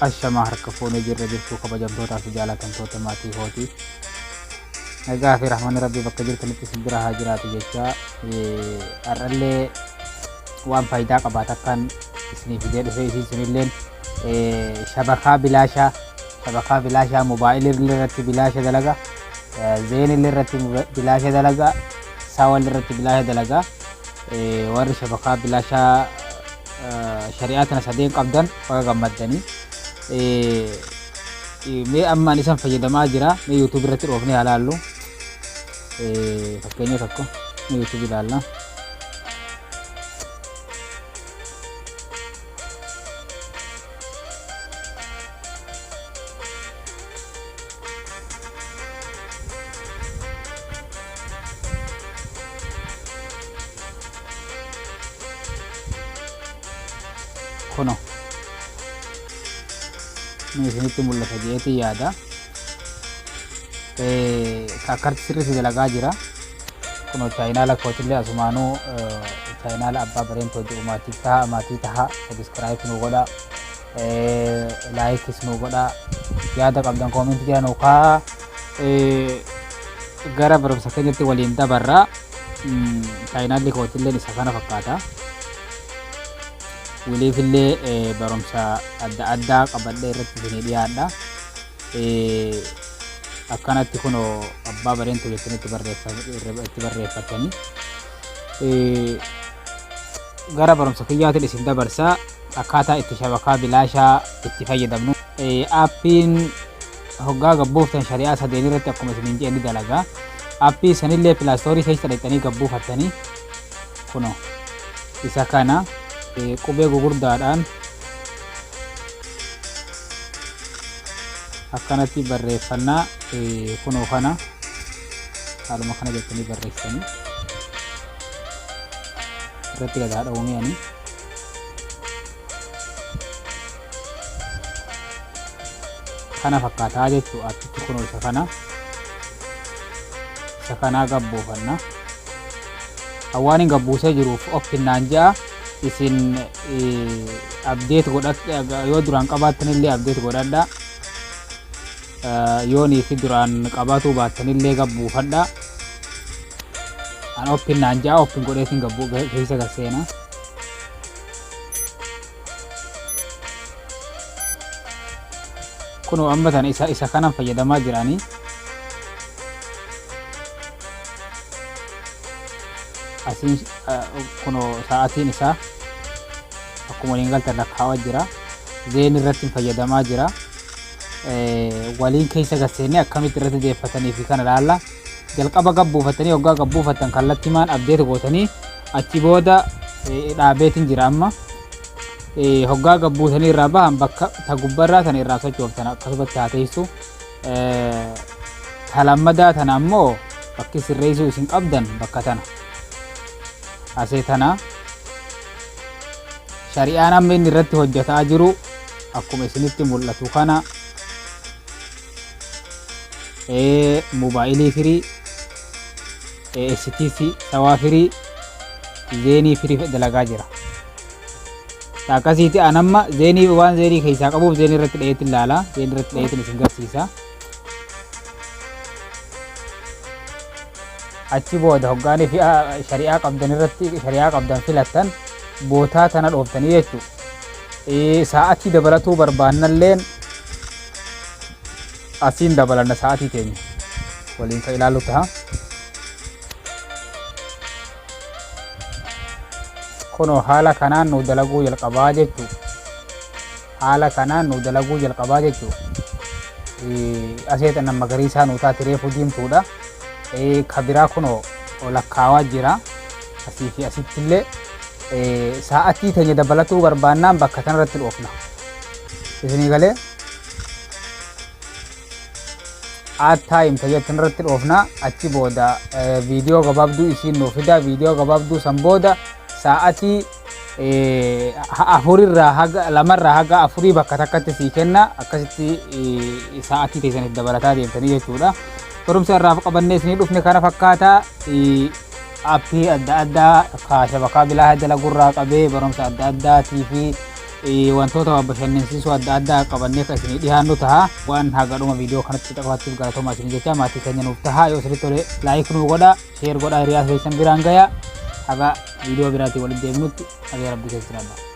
Ashamaa harka fuunee jirra jirtuu kabajamtootaa fi jaalatamtoota maatii kootii. Nagaa fi rahmanni rabbii bakka jirtanitti isin bira haa jiraatu jecha har'allee waan faayidaa qabaata akkan isinii fidee dhufee isiin sunilleen shabakaa bilaashaa shabakaa bilaashaa mobaayilii irratti bilaasha dalaga zeenillee irratti bilaasha dalaga saawal irratti bilaasha dalaga warri shabakaa bilaashaa shari'aa tana sadeen qabdan baga gammaddanii. Mee amma ani isan fayyadamaa jira. Mee YouTube irratti dhoofnee haa laallu. Fakkeenya tokko mee YouTube ilaalla. Kuno mee isinitti mul'ata jeetii yaada. Akkarti sirriitti dalagaa jira. Kuno chaayinaala kootillee asumaanuu chaayinaala abbaa bareentoo jedhu maatii taha maatii taha sabiskiraayib nu godha. Laayikis nu godha. Yaada qabdan koomentii jala nu kaa'a. Gara barumsa keenyatti waliin dabarra. Chaayinaalli kootilleen isa kana fakkaata. Wiliifillee barumsa adda addaa qabadhee irratti isinii dhiyaadha. Akkanatti kunoo abbaa bareentuu jettanii itti barreeffattanii. Gara barumsa kiyyaatiin isin dabarsa. Akkaataa itti shabakaa bilaashaa itti fayyadamnu. Aappiin hoggaa gabbuuftan shari'aa sadeen irratti akkuma isiniin jedhe ni dalaga. Aappii sanillee pilaastoorii keessa dhaqxanii gabbuufattanii kunoo isa kana qubee gugurdaadhaan akkanatti barreeffannaa kunoo kana haaluma kana jettanii barreessitanii irratti gad haa dha'uumee ani. Kana fakkaataa jechuu aappichi kunoo isa kana isa kanaa gabbuufanna. Waan hin gabbuusee jiruuf open naan ja'a isin update godhadha yoo duraan qabaattanillee update godhadha. Yoonii fi duraan qabaatuu baattanillee gabbuufadha. An open naan ja'a open godheetiin gabbuu keessa galseena. Kunoo amma tana isa isa kanan fayyadamaa jiranii. Asiin kunoo sa'aatiin isaa akkuma waliin galtan lakkaawaa jira. Zeen irratti fayyadamaa jira. Waliin keessa galseennee akkamitti irratti deeffatanii fi kana laalla. Jalqaba gabbuufattanii hoggaa gabbuufattan kallattimaan abdeet gootanii achi booda dhaabeetiin jira amma. Hoggaa gabbuutanii irraa bahan bakka ta gubbarraa tana irraa sochooftan akkasumatti haa teessu. Ta lammadaa tana ammoo bakki sirreessuu isin qabdan bakka tana. Asee tana shari'aan amma inni irratti hojjetaa jiru akkuma isinitti mul'atu kana mobaayilii firii STC sawaa firii zeenii firii dalagaa jira. Akkasiiti an amma zeenii waan zeenii keessaa qabuuf zeenii irratti dhaheetiin ilaala. Zeenii irratti dhaheetiin isin garsiisa. Achi booda hoggaanii fi shari'aa qabdan irratti shari'aa qabdan filattan bootaa tana dhooftanii jechuudha. Sa'atii dabalatuu barbaannalleen asiin dabalanna sa'atii teenya waliin kan ilaallu ta'a. Kunoo haala kanaan nu dalaguu jalqabaa jechuu. Haala kanaan nu dalaguu jalqabaa jechuu. Asee tan magariisaa nu taate reefu diimtuudha. Ka biraa kunoo lakkaawaa jira. Asii fi asitti illee sa'atii teenya dabalatuu barbaannaan bakka kanarratti dhoofna. Isinii galee add time tajaajila irratti dhoofna achi booda viidiyoo gabaabduu isiin nuu fida viidiyoo gabaabduu san booda sa'atii afurirraa haga lamarraa haga afurii bakka takkatti sii kenna akkasitti sa'atii teessaniif dabalataa deemtanii jechuudha. Barumsa irraa qabannee isinii dhufne kana fakkaata. Aappii adda addaa ka shabakaa bilaa dalagurraa qabee barumsa adda addaatii fi Wantoota waan bashannansiisoo adda addaa qabannee kan isinii dhiyaannu taha. Waan haga dhuma viidiyoo kanatti caqafattiif galatoomaa isinii jecha, maatii keenya nuuf taha. Yoo isinitti tole like nuu godha, share godha, hiriyaa keessan biraan gaya. Haga viidiyoo biraatiin walitti deebinutti nagaa Rabbii keessa jiraadha.